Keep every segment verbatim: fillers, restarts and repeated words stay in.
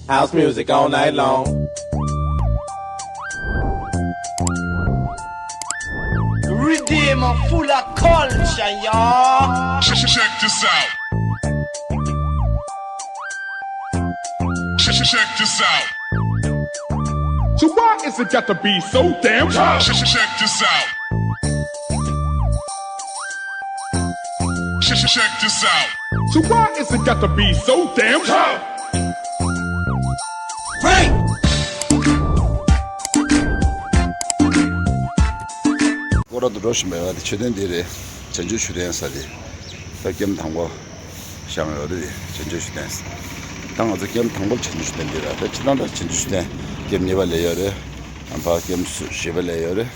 House music all night long. Redeem full of culture, y'all. Check, check this out. Check, check this out. So why is it got to be so damn tough? Check, check this out. Check, check this out. So why is it got to be so damn tough? Break! སྐོར་ར་དུ་འགྲོ་བཞིན་པའི་བ་དེ་མཆོད་རྟེན་འདི་རེད། བྱང་ཆུབ་མཆོད་རྟེན་ས་དེ། ད་ཀེམ་དང་པོ་བཞེངས་ཡོད་རེད། བྱང་ཆུབ་མཆོད་རྟེན། ད་ང་ཚོ་ཀེམ་དང་པོ་བྱང་ཆུབ་མཆོད་རྟེན་འདི་རེད། ད་སྤྱིར་བཏང་ད་བྱང་ཆུབ་མཆོད་རྟེན་ཀེམ་གཉིས་པ་ལས་ཡོད་རེད། ཨམ་ཕ་ཀེམ་བཞི་པ་ལས་ཡོད་རེད།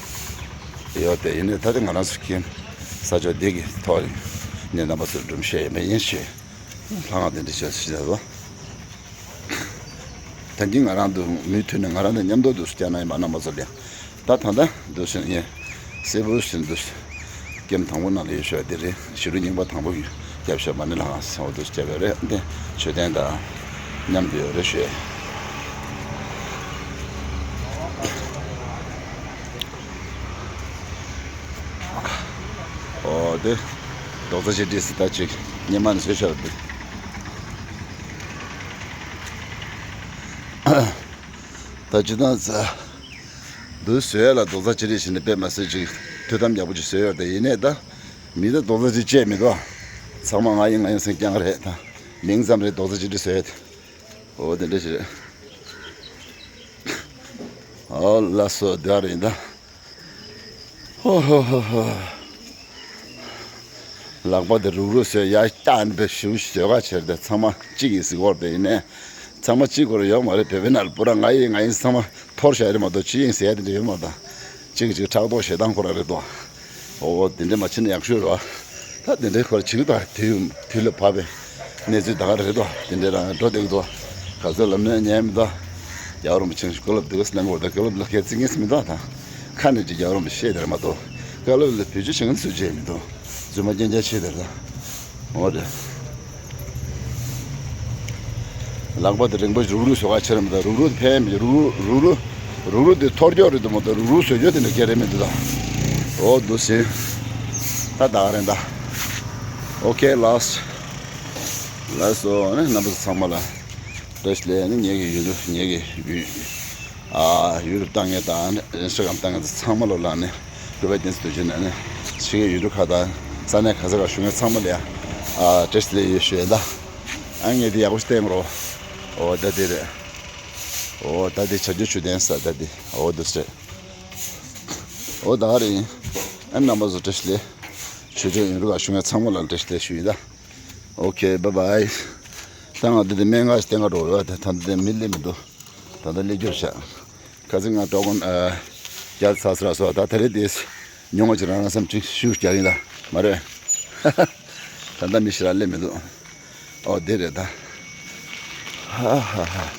ཡོད་དེ་ཡིན་ནའི་ད་དེ་ང་རང་ཚོ་ཀེམ་ས་ཕྱོགས་འདི་གི་ཐོག་ནས་རྣམ་པ་ཚོར་སྒྲུང་བཤད་ཡིན་པ་ཡིན་ཞེས་ལྷང་ང་དེ་འདྲ་བྱས་ཞེས་བྱས་པ། ད་གིན་ང་རང་དུ་མུ་མཐུད་ནས་ང་རང་དང་མཉམ་དུ་འདུག་སེ་བསྐྱལ་ན་ཡིན་པ་རྣམ་པ་ཚོ་ལ། ད་ད་ལྟ་འདུག་སེ་ཡིན། གསལ་པོ་ཞིག་འདུག་སེ། ཀེམ་དང་པོ་ནང་ལ་ཡོད་ཤོག་དེ་རེད། ཞི་ལུ་རྙིང་པ་དང་པོ་གི་སྐྱབས་ཤོག་མ་ཎི་ལྷ་ཁང་ཟེར་བ་འདུག་སེ་བསྐྱལ་བ་རེད། འདི་མཆོད་རྟེན་དང་མཉམ་དུ་ཡོད་རེད་ཤོད། ཨོ་དེ་རྡོག་རྩ་གཅིག་སྒྲིལ་སྲིད་ད་ཅིག་སྙེ་མ་ནས་བཟོས་ཤོག་དེ། ད་ཅི་ད་ཚ། འདུག་བཟོས་ལ་རྡོག་རྩ་གཅིག་སྒྲིལ་བྱས་ནས་དཔེ་མ་སྲིད་ཅིག་ཐུགས་དམ་ཡག་པོ་ཅིག་བཟོས་ཡོད་དེ་ཡིན་ནའི་ད། མི་ད་རྡོག་རྩ་གཅིག་བཅད་མི་འདུག་ཚང་མ་ང་ཡིན་ང་ཡིན་སེང་རྐྱང་རེད་ད། མིང་ཙམ་རེད་རྡོག་རྩ་གཅིག་སྒྲིལ་བཟོས་ཡོད་དེ། འོ་དེ་འདྲ་ཞིག་རེད། ཨོ་ལགས་སོ་དེ་རེད་ད། ཧོ་ཧོ་ཧོ་ཧོ། ལག་པ་དེ་རུག་རུག་བཟོས་ཡ་སྐྱག་ནི་བེ་ཞུ་བཟོས་ག་ཆེར་དེ་ཚང་མ་གཅིག་ཡིན་ཟིག་བོར་དེ་ཡིན་ནས། ཚང་མ་གཅིག་ཁོ་ར་ཡོད་མ་རེད། བོད་པའི་ནང་ལ་པུ་ར་ང་ཡིན་ང་ཡིན་ཚང་མ་འཐོར་བཞག་རེད་མ་གཏོགས་གཅིག་ཡིན་ཟེར་ཡ་དེ་འདྲ་ཡོད་མ་རེད་ད། གཅིག་གཅིག་ཕྲག་དོག་ཞེ་སྡང་ཁོ་ར་རེད་དོ། ཨོ་དེ་འདྲ་མ་བྱེད་ན་ཡག་ཤོས་རེད་བ། ད་དེ་འདྲའི་སྐོར་བྱེད་ཀྱི་འདུག་དུས་དུས་ལ་བབ་པའི་གནས་ཚུལ་ད་ག་རེ་རེད་དོ། དེ་འདྲའི་རང་འགྲོ་བསྡད་ཀྱི་འདུག་ག་ཚོད་ལབ་ན་ཉན་མི་འདུག་རྒྱལ་བ་རིན་པོ་ཆེ་བཀའ་སློབ་འདུག་ག་གནང་དགོས་ད་བཀའ་སློབ་ལ་ཁས་བརྩི་ངེས་མི་འདུག་ད་ཁ་ནས་ཅིག་རྒྱལ་བ་རིན་པོ་ཆེ་བཤད་དེ་རེད་མ་གཏོགས་བཀའ་སློབ་ལ་བེད་སྤྱོད་བྱེད་མཁན་སུ་བྱས་མི་འདུག་རྫུན་མ་རྐྱང་རྐྱང་བྱས་དེ་རེད་ད། འོ་རེད། ལག་པ་དེ་རིང་པོ་རུག་རུག་བཟོ་ག་ཆེ་རེད་མི་འདུག་རུག་རུག་ཕན་མི་རུག་རུག་རུག་རུག་རུག་རུག་དེ་འཐོར་རྒྱུ་རེད་འདུག་མ་གཏོགས་རུག་རུག་བཟོ་རྒྱུ་དེ་འདྲ་སྐད་རེད་མི་འདུག་ད། འོ་འདུག་ཟིན། ད་ད་ག་རེད་ད། ཨོ་ཁེ་ལགས། ལགས་སོ་ནི་རྣམ་པ་ཚོ་ཚང་མ་ལ་བཀྲ་ཤིས་བདེ་ལེགས། ནི་ངེད་ཀྱི་ཡུ་ཊུབ་ངེད་ཀྱི་ཡུ་ཨ་ཡུ་ཊུབ་ལྟ་མཁན་དང་ཨིན་སི་ཊ་གྷ་རམ་ལྟ་མཁན་ཚོ་ཚང་མ་ལོ་ལ་ནི་སྐུ་པའི་བསྟན་འཛིན་རྡོ་རྗེ་ནས་ནི་ཕྱི་རྒྱལ་ཡུལ་གྲུ་ཁག་དང་ས་གནས་ག་ས་ག་བཞུགས་མཁན་ཚང་མ་ལ་ཡ་ཨ་བཀྲ་ཤིས་བདེ་ལེགས་ཡོད་ཞུ་ཡིན་ད། ཨ་ངས་འདི་ཡག་པོ་ཞིག་བསྟན་རོགས། འོ་ད་འདི་རེད། འོ་ད་འདི་བྱ་རྒྱུ་ཆུ་ལྡན་ས་ད་འདི་འོ་འདི་རེད། འོ་ད་རེད། ཨ་རྣམ་པ་ཚོ་བཀྲ་ཤིས་བདེ་ལེགས། ཆོས་ཕྱོགས་ཡུལ་གྲུ་ཁག་བཞུགས་མཁན་ཚང་མ་ལ་བཀྲ་ཤིས་བདེ་ལེགས་ཞུ་ཡིན་ད། ཨོ་ཁེ་བཱའི་བཱའི། ད་ང་འདི་འདི་སྨན་ཁང་ཞིག་བསྟན་ག་འགྲོ་ཡོད་ད། ད་འདི་འདི་མི་སླེབས་མི་འདུག་ད་ལྟ་སླེབས་རྒྱུར་བྱ། ཁ་སང་ང་ཀྲོ་ཀོན་ཨ་བརྒྱ་ཚར་ཚར་སོང་། ད་ད་རེས་དེ་ཉུང་བ་ཅིག་རང་རང་བསམ་ཅིག་ཤུགས་རྒྱག་ཡིན་ད་མ་རེད། ད་ལྟ་མི་ཞིག་རང་སླེབས་མི་འདུག་ཨོ་དེ་རེད་ད། ཧ་ཧ་ཧ།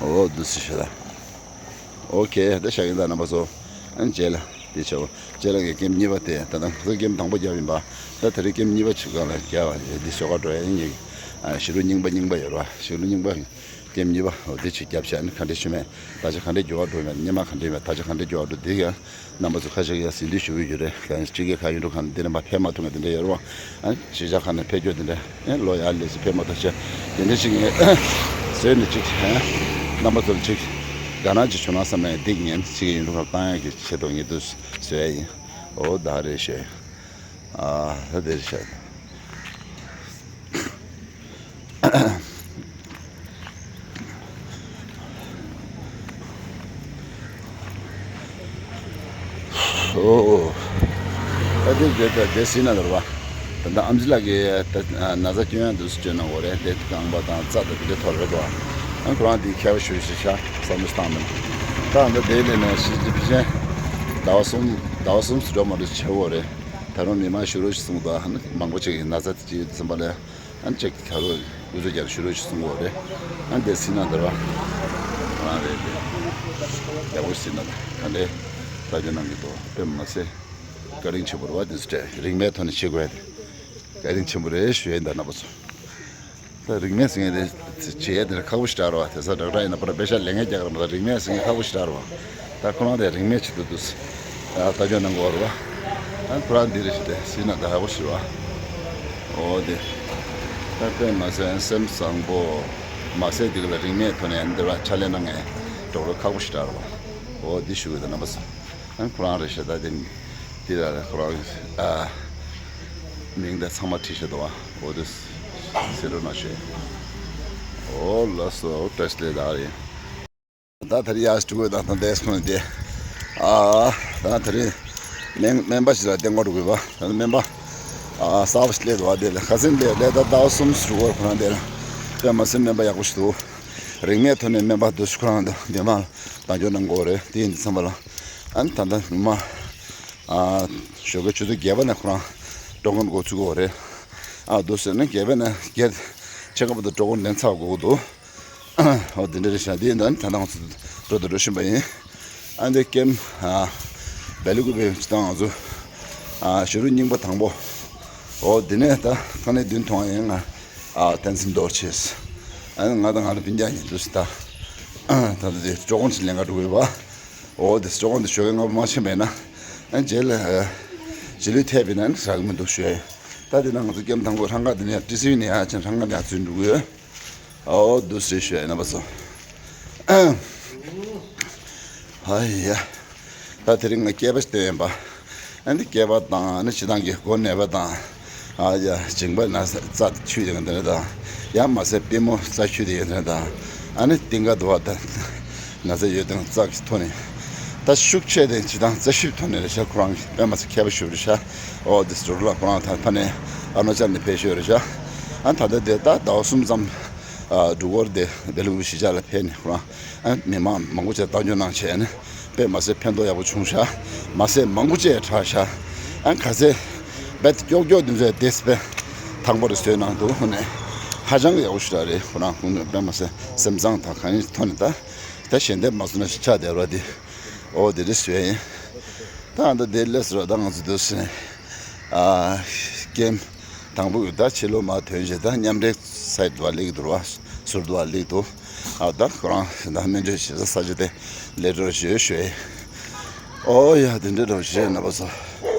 ཨོ་འདུག་སེ་ཞུ་ད། ཨོ་ཁེ་ད་བཞག་ཡིན་ད་རྣམ་པ་ཚོ། ཨ་ནི་རྗེས་ལ་དེ་བྱའོ། རྗེས་ལ་ངས་ཀེམ་གཉིས་པ་དེ་ད་ལྟ་ང་ཚོ་ཀེམ་དང་པོ་བརྒྱབ་ཡིན་པ། ད་དེ་རིང་ཀེམ་གཉིས་པ་ཆུ་སྒང་ལ་བརྒྱབ་པ་འདི་བཟོ་ག་འགྲོ་ཡ་ཡིན། ངས་ཞི་ལུ་རྙིང་པ་རྙིང་པ་ཡོད་རེད་བ། ཞི་ལུ་རྙིང་པ་ཀེམ་གཉིས་པ་འོ་དེ་ཆུ་བརྒྱབ་བྱས་ནི་ག་འདྲས་ཆུ་མེད། ད་ཆ་ག་འདྲས་འགྱུར་བ་འགྲོ་མེད། སྙེ་མ་ག་འདྲས་མེད། ད་ཆ་ག་འདྲས་འགྱུར་བ་འགྲོ་འདི་ཡ། རྣམ་པ་ཚོ་ཁ་ཤས་ཀྱིས་གཟིགས་འདོད་ཞུ་གི་ཡོད་རེད། ག་སྤྱི་སྒེར་ཁག་ཡུལ་གྲུ་ཁག་ནས་འདི་ནས་མར་ཕེབས་མ་ཐུབ་མཁན་དེ་འདྲ་ཡོད་རེད་བ། ཨ་གཞིས་ཆགས་ཁག་ནས་ཕེབས་རྒྱུ་དེ་འདྲ་ཨེ་ལོ་ཡར་སླེབས་སུ་ཕེབས་མ་ཐུབ་ཤག་དེ་འདྲ་ཞིག་ངས་བཟོས་ནས་ཅིག་ཨ་རྣམ་པ་ཚོར་ཅིག་དགའ་སྣང་ཅིག་བྱུང་ན་བསམ་ནས་འདི་ངས་སྤྱི་སྒེར་ཡུལ་གྲུ་ཁག་བཏང་ཡག་གི་ཆེད་དུ་ངས་འདུག་བཟོས་ཡ་ཡིན། འོ་ད་རེད་ཤོད། ཨ་ད་དེ་རེད་ཤག་ཨོ། ཨོ། ད་དེ་དེ་དེ་དེ་སྲིད་ན་ལོར་བ། ད་ལྟ་ཨམ་ཆི་ལགས་ཀྱིས་ད་ན་ཚ་སྐྱོན་ཡང་འདུག་སེ་སྐྱོན་གནང་བ་རེད། དེ་རྐང་པ་དང་རྩ་དང་དེ་འདྲ་ཐོར་རེད་དོ། ཨ་ཁོ་རང་དེ་ཁྱད་པར་ཞུ་ཞེས་བྱ་བསམ་བློ་བཏང་མིན། ད་ད་དེ་ལས་ནས་ཞི་ཅིན་ཕིང་ཟླ་བ་གསུམ་ཟླ་བ་གསུམ་སུ་འགྲོ་མ་འགྲོ་བྱེད་འོ་རེད། ད་རུང་མི་མང་ཞུ་རོགས་ཞེས་གསུངས་འདུག་ཨ་ནི་མང་པོ་ཅིག་གིས་ན་ཚ་དེ་ཅིག་ཡོད་ཟིན་པ་ལས། ཨ་ནི་ཅིག་ད་རུང་འུ་ཚོ་རྒྱལ་ཞུ་རོགས་ཞེས་གསུངས་འོ་རེད། ཨ་ནི་དེ་སྲིད་ན་འདར་བ་རང་རེད་དེ། རྒྱལ་པོ་སྲིད་ན་ད་ག་འདྲའི་ལྟ་རྒྱུ་གནང་གི་འདུག་དཔེ་མ་ཟད་བཀའ་དྲིན་ཆེན་པོ་རེད་བ། དེ་ཚོ་སྤྲད་རིན་མེད་ཐོག་ནས་བྱེད་དགོས་ཡ་དེ་བཀའ་དྲིན་ཆེན་པོ་རེད་ཞུ་ཡ་ཡིན་ད་རྣམ་པ་ཚོ། ད་རིན་མེད་ཟེར་མཁན་དེ་བྱེད་ཡས་དེ་ཁག་པོ་ཞེ་དྲག་རེད་བ། དེ་ས་དྲག་དྲག་ཡིན་ན་པར་པེ་ཤ་ལེན་མཁན་རྒྱག་རེད་མ་གཏོགས་རིན་མེད་ཟེར་མཁན་ཁག་པོ་ཞེ་དྲག་རེད་བ། ད་ཁོ་རང་དེ་རིན་མེད་ཆེད་དུ་འདུག་ལྟ་སྐྱོང་གནང་དགོས་རེད་བ། ཨ་ཁོ་རང་འདི་རེད་ཞེས་དེ་སྲིད་ན་ད་ཧ་གོ་ཞེས་བ། འོ་དེ། ད་དཔེ་མ་ཟད་སེམས་བཟང་པོ། མ་ཟད་དེ་ག་ལ་རིན་མེད་ཐོག་ནས་འདི་ར་ཕྱག་ལས་གནང་མཁན་གྲོགས་རོགས་ཁག་པོ་ཞེ་དྲག་རེད་བ། འོ་འདི་ཞུ་གི་འདུག་རྣམ་པ་ཚོ། ཨ་ཁོ་རང་རེད་ཤག་ད་དེ་འདི་ལ་ཁོ་རང་ཨ་མིང་དེ་ཚང་མ་བྲིས་བཞག་འདུག་བ། འོ་དེ་གཟིགས་རོགས་གནང་ཞུ། འོ་ལགས་སོ། བཀྲ་ཤིས་བདེ་ལེགས། ད་རེད། ད་དེ་རིང་ཡར་འགྲོ་དགོས་ད་ད་འདས་སོང་དེ། ཨ་ད་དེ་རིང་སྨན་སྨན་པ་ཞིག་ལ་བསྟེན་ག་འགྲོ་དགོས་པ། ད་སྨན་པ་ཨ་གསར་པ་ཞིག་སླེབས་འདུག་བ། དེ་ལ་ཁ་སང་དེ་སླེབས་ད་ཟླ་བ་གསུམ་ཞིག་འགོར། ཁོ་རང་དེ་ལ་དཔེ་མ་སྲིད་སྨན་པ་ཡག་པོ་ཞིག་འདུག་རིན་མེད་ཐོག་ནས་སྨན་པ་འདུག་ཁོ་རང་འདུག་འདི་མ་བདག་སྐྱོང་གནང་དགོས་རེད། དེ་ཡིན་དུས་ཙམ་པ་ལ་ཨ་ནི་ད་ལྟ་ཉི་མ་ཨ་ཞོགས་ཀའི་ཆུ་ཚོད་བརྒྱད་པ་ནས་ཁོ་རང་སྤྲོ་སྐྱིད་འགོ་ཚུགས་དགོས་རེད། ཨ་འདུག་ཟེར་ན་བརྒྱད་པ་ནས་བརྒྱད་ཕྱེད་ཀ་བར་དུ་སྤྲོ་སྐྱིད་ལེན་ཚར་དགོས་འདུག་འོ་དེ་འདྲ་རེད་ཤག་འདི་ཡིན་ད་ནི་ད་ལྟ་ང་ཚོ་འགྲོ་དང་འགྲོ་བཞིན་པ་ཡིན། ཨ་འདི་ཀེམ་ཨ་བེ་ལི་ཀུ་པེ་ཅི་ད་ང་ཚོ་ཨ་ཞོ་རུ་རྙིང་པ་དང་པོ། འོ་འདི་ནས་ད་ཁ་ནས་མདུན་མཐོང་ཡིན། ང་ཨ་བསྟན་འཛིན་རྡོ་རྗེ། ཨ་ནི་ང་དང་ང་རང་སྤུན་ཀྱག་གཉིས་འདུག་ད། ད་ལྟ་དེ་སྤྲོ་སྐྱིད་ཅིག་ལེན་ག་འགྲོ་དགོས་པ། འོ་དེ་སྤྲོ་སྐྱིད་དེ་ཞོགས་ཀས་སྔ་པོ་མ་ཕྱིན་པས་ན། ཨ་རྗེས་ལ་ཨ་རྗེས་ལུས་ཐེབས་པས་ན་ནི་རག་གི་མི་འདུག་ཞུ་ཡ་ཡིན། ད་དེ་ན་ང་ཚོ་ཀེམ་དང་པོ་རང་ཁ་དེ་ནས་ཏི་སི་ཡུ་ནས་ཡར་ཕྱིན། རང་ཁ་ནས་ཡར་ཚུར་འགྲོ་གི་ཡོད། ཨོ་འདུག་སེ་ཞུ་ཡ་ཡིན་རྣམ་པ་ཚོ། ཨ་ཡ། ད་དེ་རིང་ང་སྐྱེས་པ་ཞིག་བསྟན་ཡིན་པ། ཨ་ནི་སྐྱེས་པ་དང་ཨ་ནི་སྤྱི་བཏང་གི་མགོ་ན་བ་དང་། ཨ་ཡ་མཇིང་པ་ན་རྩ་ཆུ་དེ་ག་འདི་འདྲ་དང་། ཡང་མ་ཟད་པུས་མོ་རྩ་ཆུ་དེ་ག་འདི་འདྲ་དང་། ཨ་ནི་གཏིང་ཁ་དུ་བ་དང་། ན་ཚ་ཡོད་དང་རྩ་གི་ཐོག་ནས། ད་ཤུགས་ཆེ་དེ་སྤྱི་བཏང་རྩ་ཤུབས་ཐོག་ནས་རེད་ཤག་ཁོ་རང་གི་དཔེ་མ་ཚད་མཁས་པ་ཞུ་རེད་ཤག་འོ་དེ་ཟུར་ལ་ཁོ་རང་ད་ཕ་ནས་ཨ་ནོ་ཅར་ནས་ཕེབས་ཤོག་རེད་ཤག་ཨ་ད་ལྟ་དེ་ད་ཟླ་བ་གསུམ་ཙམ་ཨ་འབྲུག་སྒོར་དེ་བེ་ལུ་གུ་གཞིས་ཆགས་ལ་ཕེབས་ནས་ཁོ་རང་ཨ་མི་མང་མང་པོ་ཅིག་བཏང་སྦྱོང་གནང་བྱས་ནས་དཔེ་མ་ཚད་ཕན་ཐོགས་ཡག་པོ་བྱུང་ཤག་མ་ཟད་མང་པོ་ཅིག་དྲག་ཤག་ཨ་ག་ཚད་དཔེ་ཀྱོག་ཀྱོག་དེ་ཚོས་དེ་དཔེ་དང་པོ་རེ་བཟོས་གནང་འདུག་ཧོ་ནས་ཧ་ཅང་གི་ཡག་པོ་ཞིག་རེད། ཁོ་རང་ཁོང་ཚོ་དཔེ་མ་ཚད་སེམས་བཟང་དང་གང་ཡིན་ཐོག་ནས་ད་ད་ཞལ་འདེབས་མ་བཟོ་ན་ཞིག་ཆགས་བསྡད་རོགས་དེ། འོ་དེ་འདྲ་བཟོས་ཡིན། ད་ཨ་ད་དེ་ལས་སོ་ད་ང་ཚོ་འདུག་སེ་ནས་ཨ་ཀེམ་དང་པོ་ད་ཕྱི་ལོགས་མར་ཐོན་བྱས་ད་མཉམ་འབྲེལ་སའིཊ་དུ་བ་སླེབས་འདུག་བ། ཟུར་དུ་བ་སླེབས་འདུག་ཨ་ད་ཁོ་རང་ད་སྨན་བཅོས་བྱེད་ས་ས་ཆ་དེ་སླེབས་འགྲོ་ཞུ་ཞུ་ཡིན། འོ་ཡ་དེ་འདྲ་འདྲ་བོ་ཞིག་རེད་རྣམ་པ་ཚོ།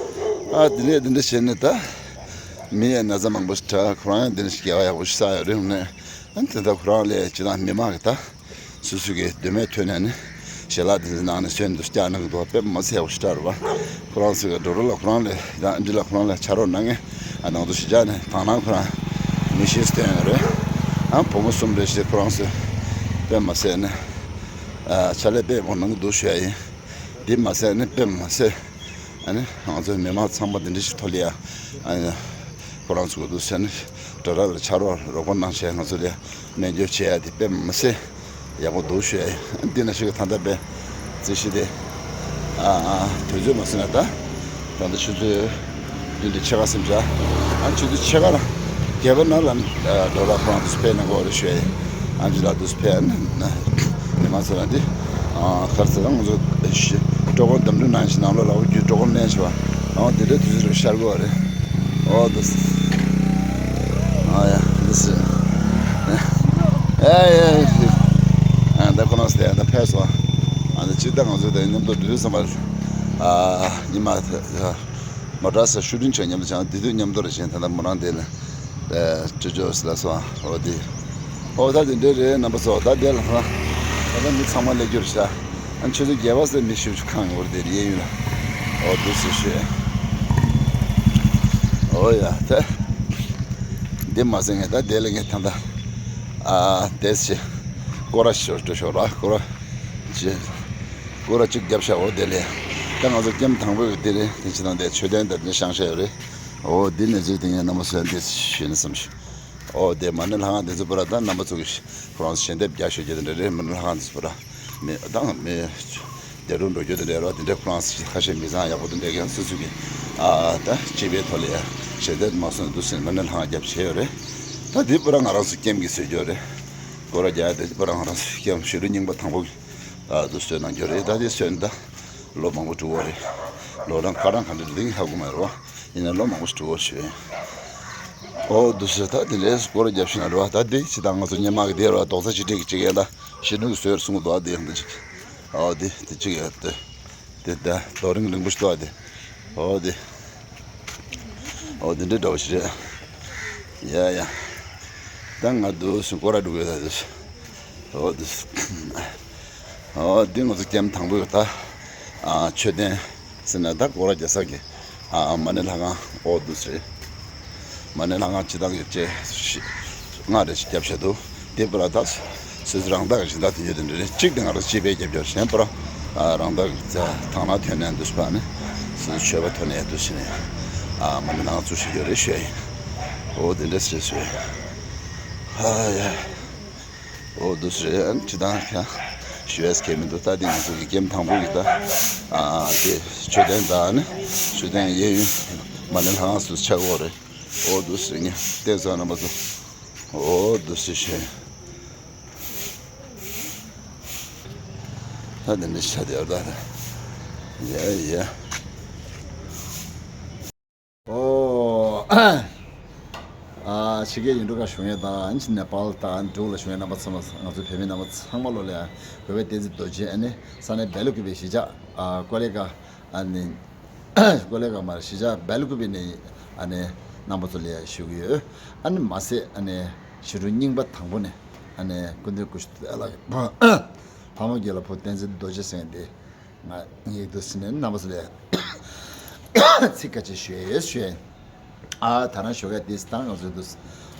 ཨ་དེ་འདྲ་དེ་འདྲ་བྱས་ནས་ད་མི་ཡི་ན་ཚ་མང་པོ་ཞིག་དྲག་ཁོ་རང་ཡང་དེ་འདྲ་ཞིག་དགེ་བ་ཡག་པོ་ཞིག་བསགས་ཡོད་རེད། ཧོ་ནས་ཨ་དེ་ད་ཁོ་རང་ལས་ཅི་དང་མི་མང་གི་ད། སོ་སོ་གི་འདོད་མོས་ཐོན་ནས་ནི་ཞལ་ལག་དེ་ཚོ་གནང་ནས་གསོན་དུ་བསྐྱལ་གནང་གི་འདུག་དཔེ་མ་ཚད་ཡག་པོ་ཞེ་དྲག་རེད་བ། ཁོ་རང་ཚོ་གི་འགྲོ་གྲོན་ལ་ཁོ་རང་ལ་ཡང་འདི་ལ་ཁོ་རང་ལ་ཕྱག་རོགས་གནང་མཁན་ཨ་ནང་དུ་གཞིས་ཆགས་ནས་དང་བླངས་ཁོ་རང་མི་ཤེས་སྟོན་ཡོད་རེད། ཨ་བུ་མོ་གསུམ་རེ་ཞིག་ཁོ་རང་ཚོས་དཔེ་མ་ཚད་ནི་ཨ་ཕྱག་ལས་དཔེ་མང་གནང་གི་འདུག་ཞུ་ཡ་ཡིན། འདི་མ་ཚད་ནི་དཔེ་མ་ཚད། ཨ་ནི་ང་ཚོའི་མི་མང་ཚང་མ་འདི་འདྲ་ཞིག་ཐོག་ལ་ཡ། ཨ་ནི་ཁོ་རང་ཚོ་འདུག་ཟེར་ནས་འགྲོ་ར་ལ་ཕྱག་རོགས་རོགས་པ་གནང་བྱས་ང་ཚོ་ལ་སྨན་བཅོས་བྱེད་ཡ་དེ་དཔེ་མ་ཚད་ཡག་པོ་འདུག་ཞུ་ཡ་ཡིན། འདི་ན་ཞིག་ད་ལྟ་དཔེ་རྩིས་གཞི་དེ་ཨ་ཨ་དུས་ཚོད་མ་ཟིན་ན་ད་ད་ལྟ་ཆུ་ཚོད་བདུན་དང་ཕྱེད་ཀ་ཟིན་བྱ། ཨ་ཆུ་ཚོད་ཕྱེད་ཀ་ལ་བརྒྱད་པ་ན་ལ་འགྲོ་ར་ཁོ་རང་ཚོ་ཕེབས་གནང་དགོས་རེད་ཞུ་ཡ་ཡིན། ཨ་ཅི་ལ་འདུག་ཕེབས་ཨ་ནི། མི་མང་ཚོ་ལ་འདི། ཨ་གར་ཚེ་རང་ཚོ་ཤི་སྤྲོ་སྐོར་འདམ་འདུ་ནང་བཞིན་ནང་ལོགས་ལ་འོ་རྒྱུ་སྤྲོ་སྐོར་ལེན་བྱེད་པ། ཨ་འདི་འདྲའི་དུས་ཚོད་རུ་ཤར་དགོས་རེད། ཨོ་འདུག་ཨ་ཡ་འདུག་ཨ་ཡ་ཨ་ད་ཁོ་རང་སྟེ་ད་ཕེབས་སོང་། ཨ་ད་ཅི་ད་ང་ཚོ་ད་མཉམ་དུ་འདུག་བསམ་པ། ཨ་ཉི་མ་མོ་ཊ་ས་ཤུ་ཏིང་བྱས་མཉམ་དུ་བྱས་འདི་དུས་མཉམ་དུ་རེ་བཞིན་ད་ད་མོ་རང་དེ་ལ། ཨེ་ཀྲི་ཇོས་ལ་སོང་། འོ་དེ། འོ་ད་དེ་འདྲ་རེད་རྣམ་པ་ཚོ། ད་དེ་ལ་ཧ། ད་ལྟ་མི་ཚང་མ་སླེབས་རྒྱུ་རེད་ཤག་ཨ་ཆུ་ཚོད་བརྒྱད་པ་ཟེར་མི་ཞིག་ཁང་ཡོད་རེད་དེ་གཡས་གཡོན་ལ། འོ་འདུག་སེ་ཤོད། འོ་ཡ་ད། འདི་མ་ཟེར་ངས་ད་དེ་ལ་ངས་ད་ད། ཨ་དེ་ཞེ། སྐོར་ར་ཤོར་འགྲོ་ཤོར་ར་སྐོར་ར། ཅེ། སྐོར་ར་གཅིག་བརྒྱབ་ཤག་འོ་དེ་ལས། ད་ང་ཚོ་ཀེམ་དང་པོ་ཡོད་དེ་རེད། དེ་ཕྱི་ནང་དེ་མཆོད་རྟེན་དེ་འདྲ་བཞེངས་ཤག་ཡོད་རེད། འོ་འདི་ནས་ཅིག་དེ་ངས་རྣམ་པ་ཚོ་འདི་ཞུས་ནས་བསམ་ཞུ། འོ་དེ་མ་ཎི་ལྷ་ཁང་དེ་ཚོ་པུ་ར་ད་རྣམ་པ་ཚོ་གི་ཁོ་རང་ཚོ་ཞལ་འདེབས་རྒྱག་ཤོད་རྒྱུ་དེ་འདྲ་རེད། མ་ཎི་ལྷ་ཁང་དེ་ཚོ་པུ་ར་མི་དང་མི་སྡེ་རུ་འགྲོ་རྒྱུ་དེ་འདྲ་རོ། དེ་འདྲ་ཁོ་རང་ཚོ་ཁ་ཤས་མི་ཚང་ཡག་པོ་དེ་འདྲ་ཀྱང་སུ་སུ་གི་ཨ་ད་སྤྱི་པའི་ཐོག་ལ་ཡ་ཞལ་འདེབས་མ་སོང་འདུག་ཟེར་མ་ཎི་ལྷ་ཁང་རྒྱབ་བྱས་ཡོད་རེད། ད་དེ་པུ་ར་ང་རང་ཚོ་ཀེམ་གི་བཟོས་རྒྱུ་རེད། སྐོར་ར་རྒྱག་དེ་པུ་ར་ང་རང་ཚོ་ཀེམ་ཞུ་རུ་རྙིང་པ་དང་པོ་གི་ཨ་དུ་བཟོས་གནང་རྒྱུ་རེད། ད་དེ་བཟོས་ནས་ད་ལོ་མང་པོ་འགྲོ་གི་རེད། ལོ་གྲངས་ཁ་གྲངས་ག་འདྲ་རེད་ཧ་གོ་མ་རེད་བ། ཡིན་ན་ལོ་མང་པོ་ཞིག་འགྲོ་གི་རེད། ཨོ་འདུག་སེ་ད་དེ་འདྲའི་སྐོར་རྒྱབ་ཤིང་རེད་བ། ད་འདི་ཅི་ད་ང་ཚོ་སྙེ་མ་གི་དེ་རེད་བ། རྡོག་རྩ་ཅི་སྤྲད་ཀྱི་ཅིག་ཡིན་ད་ཤི་ནུ་བཟོས་གསུང་གི་འདུག་ཨ། དེ་ཡང་འདི་ཅིག་ཨོ་དེ་དེ་ཅིག་ཡོད་དེ། དེ་ད་རྡོ་རིང་རིང་པོ་ཞིག་འདུག་ཨ། དེ་ཨོ་དེ་ཨོ་དེ་འདྲའི་འདྲ་བ་ཞིག་རེད། ཡ་ཡ། ད་ང་འདུག་སེ་སྐོར་ར་འགྲོ་གི་ཡོད་ད་འདུག་སེ། ཨོ་འདུག་སེ། ཨོ་འདི་ང་ཚོ་ཀེམ་དང་པོ་ཡོད་ད། ཨ་མཆོད་རྟེན་ཟེར་ན་ད་སྐོར་ར་རྒྱག་ས་གི་ཨ་མ་ཎི་ལྷ་ཁང་ཨོ་འདུག་སེ་རེད། མ་ཎི་ལྷ་ཁང་སྤྱི་བཏང་གི་བཅས་ལྔ་རེ་ཞིག་བརྒྱབ་བཞག་འདུག་དེ་པར་ད་སོ་སོ་རང་བདག་གི་སྦྱིན་བདག་དེ་ཡོད་དེ་འདྲ་རེད། གཅིག་དེ་ང་རང་སྤྱི་པའི་རྒྱབ་སྐྱོར་གཞན་པར་རང་བདག་གི་ཐང་ལ་ཐོན་ནས་འདུག་པ་ནི་སོ་སོ་མཆོད་པ་ཐོན་ནས་འདུག་ཟེར་ནས་ཨ་མ་ནི་ནང་ཚུར་ཞུ་རྒྱུ་རེད་ཞུ་ཡ་ཡིན། ཨོ་དེ་འདྲ་ཞེས་ཞུ་ཡ་ཡིན། ཨ་ཡ། ཨོ་འདུག་སེ་རེད། ཨ་ནི་ཅི་དང་ཁྱང་ཞུ་ཡས་ཁེལ་མི་འདུག་ད་དེ་ང་ཚོ་གི་ཀེམ་དང་པོ་གི་ད་ཨ་དེ་མཆོད་རྟེན་ད་ནི་མཆོད་རྟེན་གཡས་གཡོན་མ་ནི་ལྷ་ཁང་སུ་ཆགས་འོ་རེད། ཨོ་འདུག་སེ་ངས་བལྟས་སོང་རྣམ་པ་ཚོ། ཨོ་འདུག་སེ་ཞེས། ད་དེ་འདྲ་ཆ་དེ་ཡོད་ད། ཡ་ཡ། ཨོ། ཨ་ཕྱི་རྒྱལ་ཡིན་འགྲོ་ག་བཞུགས་མཁན་དང་ཨ་ནི་ནེ་པཱལ་དང་ཨ་ནི་འབྲུག་ལ་བཞུགས་མཁན་རྣམ་པ་ཚང་མ་ང་ཚོ་བོད་མི་རྣམ་པ་ཚང་མ་ལོ་ལ་གུས་པ་བསྟན་འཛིན་རྡོ་རྗེ་ཨ་ནི་ས་གནས་སྦེལ་ཀུ་པེ་གཞིས་ཆགས་ཨ་ཀོ་ལེ་ག་ཨ་ནི་ཀོ་ལེ་ག་མར་གཞིས་ཆགས་སྦེལ་ཀུ་པེ་ནས་ཨ་ནི་རྣམ་པ་ཚོ་ལ་ཞུ་གི་ཡོད། ཨ་ནི་མ་ཟད་ཨ་ནི་ཞི་ཁྲོ་རྙིང་པ་དང་པོ་ནས་ཨ་ནི་སྐུ་མདུན་སྐུ་ཞབས་ལགས་ཕ་མ་རྒྱལ་ལ་ཕུག་བསྟན་འཛིན་རྡོ་རྗེ་ཟེར་མཁན་དེ། ང་ཡིག་ཏུ་ཟིན་ནས་རྣམ་པ་ཚོ་ལས་ཚིག་ཁ་ཅིག་ཞུ་ཡས་ཡོད་ཞུ་ཡས། ཨ་ད་རང་ཞོགས་ཀས་ཏིས་དང་ང་ཚོའི་དུས་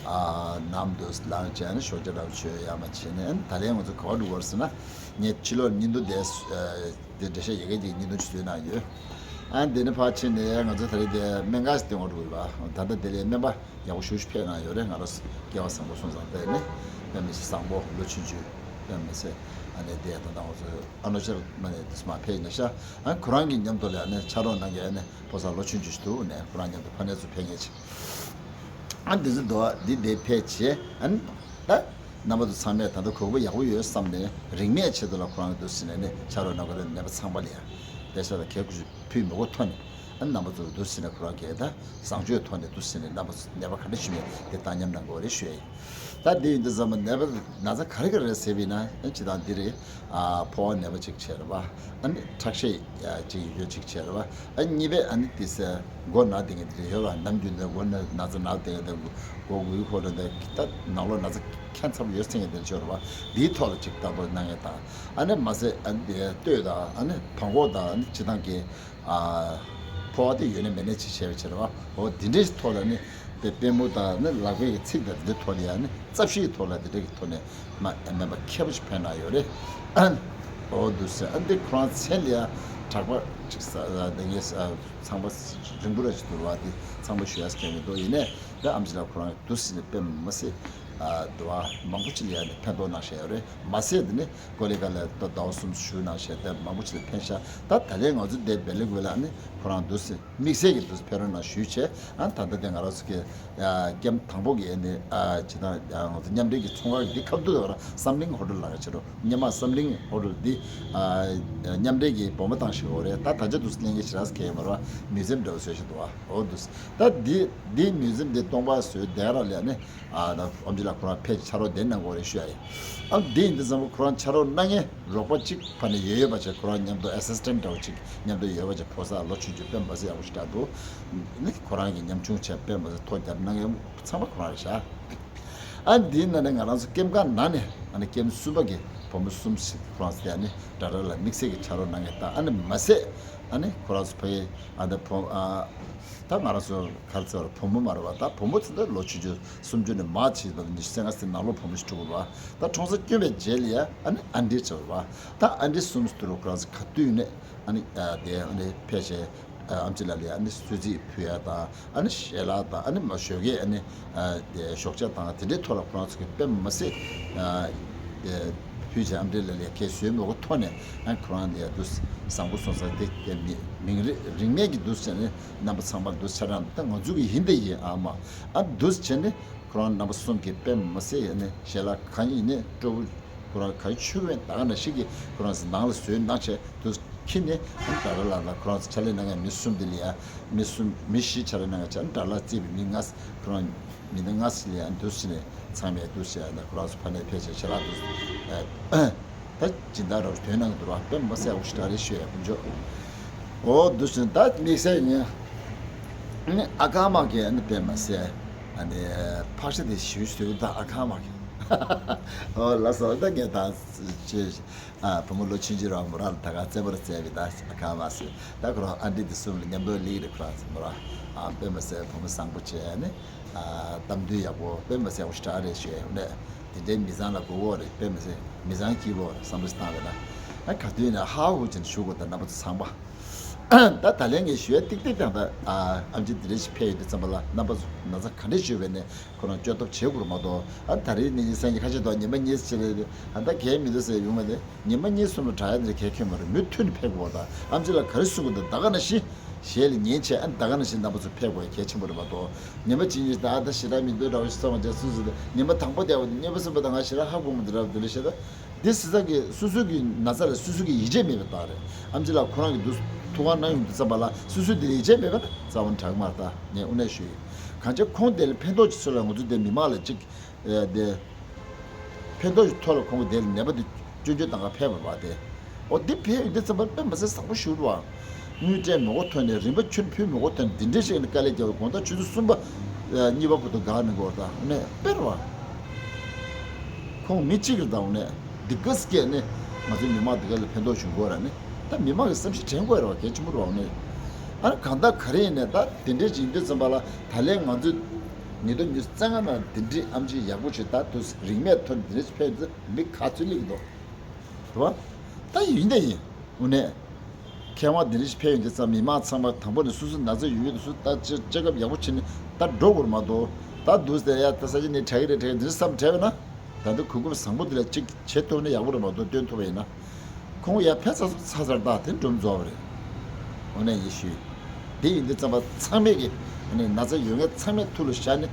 ཨ་ནམ་དུས་ལངས་བྱས་ནས་ཞོགས་ཇ་འདྲ་བོ་མཆོད་ཡ་མ་བྱས་ནས་ད་ལན་ང་ཚོ་ག་བ་འགྲོ་དགོས་ཟེར་ན་ངས་ཕྱི་ལོགས་བརྙན་ཐུང་དེ་དེ་འགྲེལ་བཤད་ཡི་གེ་ཅིག་བརྙན་ཐུང་ཅིག་བཟོས་གནང་ཡོད། ཨ་དེ་ནས་ཕར་ཕྱིན་ནས་ང་ཚོ་ད་རེས་དེ་སྨན་ཁང་ཞིག་སྟོན་དགོས་འགྲོ་གི་ཡོད་པ། ད་ལྟ་དེ་ལས་སྨན་པ་ཡག་པོ་ཞེ་པོ་ཅིག་ཕེབས་གནང་ཡོད་རེད། ང་རང་སྐལ་བ་བཟང་པོ་སོང་ཙང་དེ་ནས་དཔེ་མི་སྲིད་བཟང་པོ་ལོ་ཆུང་ཆུང་དཔེ་མི་སྲིད་ཨ་ནི་དེ་ད་ལྟ་ང་ཚོ་ཨ་ནོ་ཅར་མ་ནས་དུས་མ་ཕེབས་ནས་ཤ་ཨ་ཁོ་རང་གི་མཉམ་དུ་ལ་ཨ་ནི་ཕྱག་རོགས་གནང་མཁན་ཨ་ནི་ཕོ་གསར་ལོ་ཆུང་ཆུང་ཞིག་འདུག་ནས་ཁོ་རང་མཉམ་དུ་ཕ་ནས་ཚུར་ཕེབས་མཁན་ཅིག་ཨ་འདི་ཚོ་འདུག་ཨ་འདི་འདི་ཕེབས་བྱས་ཨ་ནི་ད་རྣམ་པ་ཚོ་ཚང་མས་ད་ལྟ་གོ་སྐབས་ཡག་པོ་ཡོད་བསམ་ནས་རིན་མེད་ཆེད་དུ་ལ་ཁོ་རང་གི་འདུག་ཟེར་ནས་ནི་ཕྱག་རོགས་གནང་དགོས་རེད། ནད་པ་ཚང་མ་ལ་ཡ་དེ་ཚོ་ལ་གལ་ཁུ་ཕུལ་མི་དགོས་ཐོག་ནས་ཨ་རྣམ་པ་ཚོ་འདུག་ཟེར་ནས་ཁོ་རང་གིས་ད་བཟང་སྤྱོད་ཐོག་ནས་འདུག་ཟེར་ནས་རྣམ་པ་ཚོ་ནད་པ་ག་འདྲ་ཞིག་མེད་དེ་བཏང་མཉམ་གནང་དགོས་རེད་ཞུ་ཡ་ཡིན། ད་འདི་ཡིན་དུས་ཙམ་པ་ནད་པ་ན་ཚ་ག་རེ་ག་རེ་ཟེར་བས་ན་ཨ་ཅི་དང་འདི་རེད། ཨ་ཕོ་བ་ནད་པ་ཅིག་བྱས་རེད་པ། ཨ་ནི་ཁྲག་ཤེད་ཡ་ཅིག་ཡོད་ཅིག་བྱས་རེད་པ། ཨ་གཉིས་པའི་ཨ་ནི་དེ་སེ་མགོ་ན་དེ་ག་དེ་ཡོད་པ། ནམ་རྒྱུན་ནས་མགོ་ན་ན་ཚ་ན་དེ་ག་དེ་མགོ་མགོ་ཡུ་ཁོ་རེ་དེ་ད་ནང་ལོགས་ན་ཚ་ཁྱད་མཚར་པོ་ཡོད་ཚེ་ངས་དེ་ཆོད་རེད་པ། འདིའི་ཐོག་ལ་ཅིག་ལྟ་རྟོག་གནང་ཡས་དང་ཨ་ནི་མ་ཟད་ཨ་ནི་དེ་ལྟོས་དང་ཨ་ནི་བྲང་ཁོག་དང་ཨ་ནི་སྤྱི་བཏང་གི་ཨ་ཕོ་བ་དེ་ཡོད་ནས་མེད་ནས་ཅིག་བྱས་པ་བྱས་རེད་པ། འོ་འདི་འདྲའི་ཐོག་ལ་ནི་དེ་པུས་མོ་དང་ནི་ལག་པའི་གི་ཚིགས་དང་འདི་ཐོག་ལ་ཡང་ནི་རྩ་བཤིའི་ཐོག་ལ་འདི་འདྲ་གི་ཐོག་ནས་མ་སྨན་པ་མཁས་པོ་ཞིག་ཕེབས་གནང་ཡོད་རེད། འོ་འདུག་ཟེར། ཨ་འདི་ཁོ་རང་མཚན་ལ་ཡང་གྲགས་པ་ཅིག་ས་འདི་ངས་ཚང་པ་རིང་པོ་ར་ཅིག་འདུག་བ། འདི་ཚང་པ་ཞུ་ཡས་མཁན་མི་འདུག་ཡིན་ནས་འདི་ཨམ་ཆི་ལ་ཁོ་རང་འདུག་ཟེར་ནས་དཔེ་མ་སྲིད་འདུག་བ། མང་པོ་ཅིག་ལ་ཡང་ནི་ཕན་ཐོགས་གནང་བཞག་ཡོད་རེད། མ་ཟད་འདི་ནི་ཀོ་ལི་གྷལ་ལ་ད་ཟླ་བ་གསུམ་བཞུགས་གནང་བཞག་དེ་མང་པོ་ཅིག་ལ་ཕན་ཤག་ད་ད་ལན་ང་ཚོ་འདི་སྦེལ་ཀོབ་ལ་ནི་ཁོ་རང་འདུག་ཟེར་དམིགས་བསལ་གྱི་འདུག་ཟེར་ཕེབས་རོགས་གནང་ཞུས་བྱས། ཨ་ད་ལྟ་དེ་ང་རང་ཚོ་གི་ཀེམ་དང་པོ་གི་ནི་ཨ་ཇི་ལྟར་ང་ཚོ་མཉམ་འབྲེལ་གྱི་ཚོང་ཁང་གི་འདི་ཁ་ཐུག་ལ་བསམ་གླིང་ཧོ་ཊེལ་ལ་ཆེ་རུ་སྙེ་མ་བསམ་གླིང་ཧོ་ཊེལ་འདི་ཨ་མཉམ་འབྲེལ་གྱི་སྦོམ་པ་བཏང་ཞིག་འོ་རེད། ད་ད་ཆ་འདུག་ཟེར་ལེན་གྱི་ཞེ་དྲག་གས་མ་རེད་པ། མིའུ་ཛི་ཡམ་འདྲ་བོ་བཟོས་ཤིག་འདུག་བ། འོ་འདུག་ཟེར་ད་འདི་འདི་མིའུ་ཛི་ཡམ་འདི་སྟོང་པ་བཟོས་བསྡད་ར་ལས་ནི། ཨ་ད་ཨོམ་ཆི་ལགས་ཁོ་རང་ཕེབས་ཕྱག་རོགས་དེ་གནང་དགོས་རེད་ཞུ་ཡ་ཡིན། ཨ་དེ་ཡིན་དུས་ཙམ་པ་ཁོ་རང་ཕྱག་རོགས་གནང་མཁན་རོགས་པ་གཅིག་ཕ་ནས་ཡོད་ཡོད་པ་བྱས། ཁོ་རང་མཉམ་དུ་ཨེ་སིས་ཊེན་ཊི་འདྲ་བོ་གཅིག་མཉམ་དུ་ཡོད་པ་བྱས། ཕོ་གསར་ལོ་ཆུང་ཆུང་དཔེ་མ་སྲིད་ཡག་པོ་ཞིག་འདྲ་འདུག་ནི་ཁོ་རང་གིས་ཉམ་ཆུང་བྱས་དཔེ་མ་སྲིད་ཐོ་རྒྱབ་གནང་མཁན་ཚང་མ་ཁོ་རང་རེད་ཤག་ཨ་འདིའི་ནང་ནས་ང་རང་ཚོ་ཀེམ་ཁང་ནང་ནས་ཨ་ནི་ཀེམ་གསུམ་པ་གི་བུ་མོ་གསུམ་ཞིག་ཁོ་རང་ཚོ་དེ་ཨ་ནི་དྲ་གྲ་ལ་དམིགས་བསལ་གྱི་ཕྱག་རོགས་གནང་མཁན་དང་། ཨ་ནི་མ་ཟད་ཨ་ནི་ཁོ་རང་ཚོ་ཕ་གི་ཨ་ནི་བུ་ཨ་ད་ང་རང་ཚོ་ག་རེ་ཟེར་བ་རེད། བུ་མོ་མ་རེད་པ། ད་བུ་མོ་ཚོ་ད་ལོ་ཆུང་ཆུང་སུམ་ཅུ་ནས་མར་བྱས་པ་ཉི་ཤུ་རྩ་ལྔ་ནང་ལོགས་བུ་མོ་ཞིག་འགྲོ་གི་རེད་པ། ད་ཁྲུང་ས་བསྐྱོན་པའི་རྗེས་ལ་ཡ་ཨ་ནི་ཨན་ཏི་བྱས་པ་རེད་པ། ད་ཨན་ཏི་གསུམ་ཚོ་དུ་རུ་ཁོ་རང་ཚོ་ག་དུས་ནས་ཨ་ནི་ཨ་དེ་ཨ་ནི་ཕལ་ཆེར་ཨ་ཨམ་ཆི་ལགས་ལ་ཡ་ཨ་ནི་གསོལ་ཚིགས་ཕུལ་ཡ་དང་། ཨ་ནི་ཞལ་ལག་དང་། ཨ་ནི་མ་ཞོགས་ཀས་ཨ་ནི་ཨ་དེ་ཞོགས་ཇ་དང་དེ་འདྲའི་ཐོག་ལ་ཁོ་རང་ཚོ་གི་དཔེ་མ་སྲིད་ཨ་དེ་ཕུལ་བྱས། ཨམ་ཆི་ལགས་ལ་ཡ་གས་བཟོས་མེད་པའི་ཐོག་ནས་ཨ་ཁོ་རང་ལ་ཡ་འདུག་བཟང་པོ་སོང་ཙང་། དེ་དེ་མི་མིང་རེ་རིན་མེད་ཀྱི་འདུག་བྱས་ནས་རྣམ་པ་ཚང་མར་འདུག་ཆ་རང་ད་ང་ཚོ་གི་ཡིན་དེ་ཡིན་ཨ་མ། ཨ་འདུག་བྱས་ནས་ཁོ་རང་རྣམ་པ་གསུམ་གྱིས་དཔེ་མ་སྲིད་ཨ་ནི་ཞལ་ལག་གང་ཡིན་ནས་སྤྲོ་པོ་ཁོ་རང་ག་ཆུ་བས་ད་ག་ནང་བཞིན་གྱི་ཁོ་རང་ཚོ་ནང་ལ་བཟོས་གནང་བྱས་འདུག་ཁྱེར་ནས་ཨ་ནི་དྲ་གྲ་ལ་ལ་ཁོ་རང་ཚོ་ཕྱག་ལས་གནང་མཁན་མི་གསུམ་དེ་ལ་ཡ་མི་གསུམ་མི་བཞི་ཕྱག་ལས་གནང་མཁན་བྱས། ཨ་ནི་དྲ་གྲ་ལ་བརྩིས་པའི་མི་ལྔ་ཁོ་རང་ མི་སྣ་ལྔ་ཙམ་ལ་ཡང་འདུག་སེ་ནས་ཚང་མས་འདུག་སེ་ཡང་ཁོ་རང་ཚོ་ཕ་ནས་ཕལ་ཆེར་ཞལ་ལག་འདུག་ད་སྦྱིན་བདག་རོགས་དོན་གནང་གི་འདུག་ར། དཔེ་མ་སྲིད་ཡག་པོ་ཞེ་དྲག་རེད་ཤོད་ཡ་དཀོན་མཆོག་འོ་འདུག་སེ་ད་དམིགས་བསལ་ཡིན། ཨ་ནི་ཨ་ཁ་མ་གི་ཨ་ནི་དཔེ་མ་སྲིད་ཨ་ནི་ཕག་ཤ་དེ་ཞུ་ཞུ་ད་ཨ་ཁ་མ་གི། འོ་ལགས་སོ། ད་ངས་ད་ཅེས། ཨ། བུ་མོ་ལོ་ཆུང་ཆུང་རང་མོ་རང་ལ་ད་ག་བཙས་པར་བཙས་པའི་ད་ཨ་ཁ་མ་ཟེར། ད་ཁོ་རང་ཨ་འདྲི་དེ་གསུམ་ལ་མཉམ་པོ་ལིག་རེ་ཁོ་རང་ཚོ་མོ་རང་ཨ་དཔེ་མ་སྲིད་བུ་མོ་བཟང་པོ་བྱས་ནས་ཨ་གཏམ་རྒྱུད་ཡག་པོ་དཔེ་མ་སྲིད་ཡག་པོ་ཞེ་དྲག་རེད་ཤོད་ནས། དེ་འདྲའི་མི་ཚང་ལ་མགོ་སྐོར་རེད། དཔེ་མ་སྲིད་མི་ཚང་སྐྱིད་པོ་རེད་བསམ་བློ་བཏང་བས་ན། ཨ་ག་དུས་ནས་ཧ་ཧུ་ཅན་ཞུ་དགོས་ད་རྣམ་པ་ཚོ་ཚང་པ། ད་ད་ལན་ངས་ཞུ་ཡ་ཏིག་ཏིག་དང་ད་ཨ་ཨམ་ཆི་དེ་རེ་ཞིག་ཕེབས་ཡོད་དུས་ཙམ་པ་ལ་རྣམ་པ་ཚོ་ན་ཚ་ག་འདྲས་ཞུས་པས་ནས། ཁོ་རང་བཅོས་ཐབས་བྱེད་དགོས་རེད་མ་གཏོགས། ཨ་ད་རེས་ནི་སང་ཉིན་ཁ་ཤས་དང་ཉི་མ་གཉིས་ཙམ་བྱས་རེད། ཨ་ད་གས་མི་འདུག་ཟེར་ཡོང་བ་དེ་ཉི་མ་གཉིས་གསུམ་ལ་དྲག་ཡ་དེ་གས་ཁྱོན་མ་རེད། མུ་མཐུད་ནས་ཕེབས་དགོས་ད། ཨམ་ཆི་ལགས་ག་རེ་གསུང་གི་འདུག་ད་ག་ནང་བཞིན་ཞལ་ལ་ཉན་བྱས། ཨ་ད་ག་ནང་བཞིན་རྣམ་པ་ཚོ་ཕེབས་དགོས་གལ་ཆེན་པོ་རེད་མ་གཏོགས། ཉི་མ་གཅིག་གཉིས་ད་ཨ་ད་ཞེ་དྲག་མི་འདུག་འདྲ་བ་ཞིག་བསམ་པ་བྱས་སུ་སུ་དེ་ཉི་མ་དང་པོ་བསྡད་པ་དེ་གཉིས་པ་གསུམ་པ་ད་ང་ཞེ་དྲག་ཧ་གོ་མི་འདུག་ར་དེ་འདྲ་བཤད་ད། འདི་སི་ཚ་གི་སོ་སོ་གི་ན་ཚ་ལ་སོ་སོ་གི་ཡིད་ཆེས་མེད་པའི་རྟགས་རེད། ཨམ་ཆི་ལགས་ཁོ་རང་གི་འདུག་ཐུགས་ཁུར་གནང་ཡོང་དུས་ཙམ་པ་ལ་སོ་སོ་འདི་ལ་ཡིད་ཆེས་མེད་པ་ན་རྩ་བ་ནས་དྲག་མ་རེད་ད། ངས་དངོས་གནས་ཞུ་ཡིན། གང་ཅི་ཁོང་དེ་ལ་ཕན་ཐོགས་ཀྱི་ཚུལ་ལ་ང་ཚོ་དེ་མི་མང་ལ་གཅིག་ཨེ་དེ་ཕན་ཐོགས་ཀྱི་ཐོག་ལ་ཁོང་གི་དེ་ལ་ནད་པ་དེ་སྐྱོན་བརྗོད་གཏང་ག་ཕེབས་པ་རེད་བ་དེ། འོ་འདི་ཕེབས་ཡོང་དུས་ཙམ་པ་དཔེ་མ་སྲིད་བཟང་པོ་ཞུ་རུ་བ། དངུལ་སྤྲད་མི་དགོས་ཐོན་ནས་རིན་པ་ཁྱོན་ཕུལ་མི་དགོས་ཐོན་ནས་འདི་འདྲའི་ཞིག་ནས་དཀའ་ལས་བརྒྱབ་པ་དགོང་དག་ཆུ་ཚོད་གསུམ་པ་གཉིས་པ་བར་དུ་དགའ་ནས་འགོར་དང་ནས་དཔེར་བ། ཁོང་མི་གཅིག་རེད་དང་ནས་འདི་ག་སྐད་ནས་ང་ཚོའི་མི་མང་འདི་ག་ལ་ཕན་ཐོགས་བྱུང་དགོས་ར་ནི། ད་མི་མང་གི་བསམ་ཤེས་དྲན་དགོས་ར་བ་གལ་ཆེན་པོ་རེད་བ་ནི། ཨ་ནི་གང་ལྟར་ག་རེ་ཡིན་ནས་ད་འདི་འདྲའི་ཅིག་ཡིན་དུས་ཙམ་པ་ལ་ད་ལན་ང་ཚོས་ཉིས་སྟོང་ཉི་ཤུ་རྩ་ལྔ་ནང་འདི་འདྲའི་ཨམ་ཆི་ཡག་པོ་ཞིག་ད་དུས་རིང་མེད་ཐོན་འདི་འདྲའི་ཕན་ཚུན་མི་ག་ཚོད་སླེབས་ཀྱི་འདུག་རེད་བ། ད་ཡིན་ད་ཡིན། དངོས་གནས། མཁས་དབང་འདི་འདྲ་ཞིག་ཕེབས་ཡོང་དུས་ཙམ་མི་མང་ཚང་མ་དང་པོ་ནས་སོ་སོ་ན་ཚ་ཡོད་ཡོད་དུ་སུ་ལྟ་ཅི་ཅི་སྐབས་ཡག་པོ་བྱས་ནས་ད་འགྲོ་དགོས་རེད་མ་གཏོགས། ད་འདུག་ཟེར་ཡ་ད་ས་ཆ་ནས་དྲག་གི་རེད་དྲག་གི་འདི་བསམ་དྲན་པ་ན། ད་ལྟ་གོ་སྐབས་བཟང་པོ་འདི་ལ་གཅིག་བྱེད་ཐུབ་ན་ཡག་པོ་རེད་མ་གཏོགས་སྟོན་ཐུབ་པ་ཡིན་ན། ཁོང་ཡར་ཕེབས་ཚར་ཚར་ཚར་ད་དེ་འགྲོ་རྫོགས་པ་རེད། དངོས་གནས་ཡིན་ཞུས། དེ་ཡིན་དུས་ཙམ་པ་ཚང་མས་ཀྱི་ཨ་ནི་ན་ཚ་ཡོད་མཁན་ཚང་མས་ཐུགས་ལ་བཞག་ནས་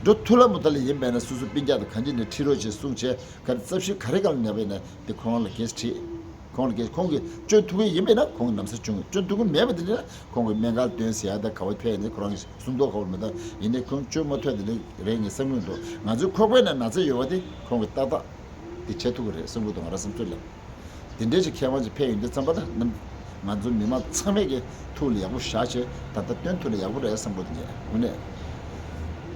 འགྲོ་ཐུབ་ལ་མོ་ད་ལ་ཡིན་པས་ན་སོ་སོ་སྤུན་ཀྱག་དང་གང་ཅི་ནས་ཁྲིད་རོགས་བྱེད་གསུངས་བྱས་ག་རེ་རྩ་བཤིག་ག་རེ་གང་ལ་ཉར་བས་ན་དེ་ཁོ་རང་ལ་གེས་ཁྲིད། ཁོང་ལ་གེ་ཁོང་གིས་སྐྱོན་ཐུག་གི་ཡིན་པས་ན་ཁོང་གི་ན་ཚ་བྱུང་། སྐྱོན་ཐུག་གི་མེད་པ་དེ་འདྲ་ན་ཁོང་གིས་སྨན་ཁང་སྟོན་ཟེར་ཡ་ད་ག་བ་ཕེབས་ནས་ཁོ་རང་གིས་གསུང་མདོག་ཁ་བོར་མི་ད་ཡིན་ནའི་ཁོང་སྐྱོན་མ་ཐོན་དེ་འདྲ་རེད་ངས་བསམ་གྱི་འདུག་ང་ཚོའི་ཁོག་པའི་ནང་ན་ཚ་ཡོད་པ་དེ་ཁོང་གིས་ཏག་ཏག་དེ་བྱེད་ཐུབ་ཀྱི་རེད་བསམ་གྱི་འདུག་ང་རང་བསམ་ཚུལ་ལ། དེ་འདྲའི་ཅིག་མཁས་དབང་ཅིག་ཕེབས་ཡོང་དུས་ཙམ་པ་ད་ནམ་ང་ཚོ་མི་མང་ཚང་མས་ཀྱི་ཐུགས་ལ་ཡག་པོ་བཞག་བྱས་ད་ལྟ་སྟོན་ཐུབ་ན་ཡག་པོ་རེད་བསམ་གྱི་འདུག་ངས་དངོས་གནས།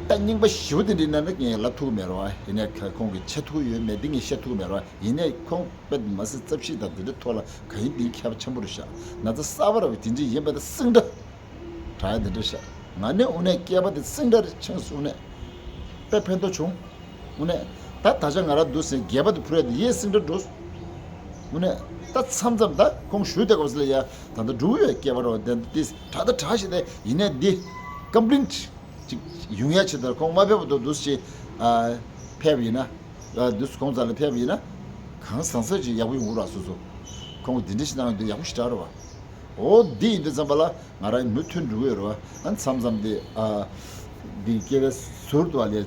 ད་རྙིང་པ་ཞེ་པོ་དེ་འདྲའི་ནང་ན་ངས་ལབ་ཐུབ་ཀྱི་མེད་རེད་བ། ཡིན་ནའི་ཁོང་གིས་བྱེད་ཐུབ་ཀྱི་ཡོད་མེད་འདི་ངས་བཤད་ཐུབ་ཀྱི་མེད་རེད་བ། ཡིན་ནའི་ཁོང་དཔེ་མ་སྲིད་རྩ་བཤིག་དང་དེ་འདྲའི་ཐོག་ལ་ག་ཡིན་འདི་ཁྱད་པར་ཆེན་པོ་རེད་ཤག་ན་ཚ་གསར་པ་ར་བའི་དེ་འདྲའི་ཡིན་པ་དེ་སིང་སྒྲ་དྲག་ཡ་དེ་འདྲ་ཤག་ང་ནི་དངོས་གནས་སྐྱེས་པ་དེ་སིང་སྒྲ་རེ་ཆེན་སོང་ནས་དཔེ་ཕན་ཐོགས་བྱུང་། དངོས་གནས་ད་ད་ཆ་ང་རང་འདུག་ཟེར་སྒལ་པ་དེ་འཕུར་ཡ་དེ་ཡེ་སིང་སྒྲ་འགྲོ། དངོས་གནས་ད་མཚམས་མཚམས་ད་ཁོང་ཞུ་བསྡད་སྐབས་སུ་ལ་ཡ་ད་ལྟ་འགྲོ་གི་ཡོད་སྐྱེས་པ་ར་བ་དེ་འདི་དྲག་ད་དྲག་ཞིག་དེ་ཡིན་ནའི་འདི་ཀམ་པི་ལིན་ཅིག་ཡོང་ཡ་ཆེད་དུ་ཁོང་མ་ཕེབས་པ་དུ་འདུག་ཅེས་ཕེབས་ཡིན་ན། འདུག་ཁོང་རྩ་ལ་ཕེབས་ཡིན་ན། གང་ཟང་ཟིང་ཅིག་ཡག་པོ་ཡོང་གི་ར་སོ་སོ། ཁོང་གིས་འདི་འདྲ་ཞིག་གནང་ཡོད་འདི་ཡག་པོ་ཞིག་རག་རེད་བ། འོ་འདི་ཡིན་དུས་ཙམ་པ་ལ་ང་རང་མུ་མཐུད་འགྲོ་གི་ཡོད་རེད་བ། ཨ་མཚམས་མཚམས་འདི་ཨ། འདི་སྐེད་པའི་ཟུར་དུ་བ་ལས་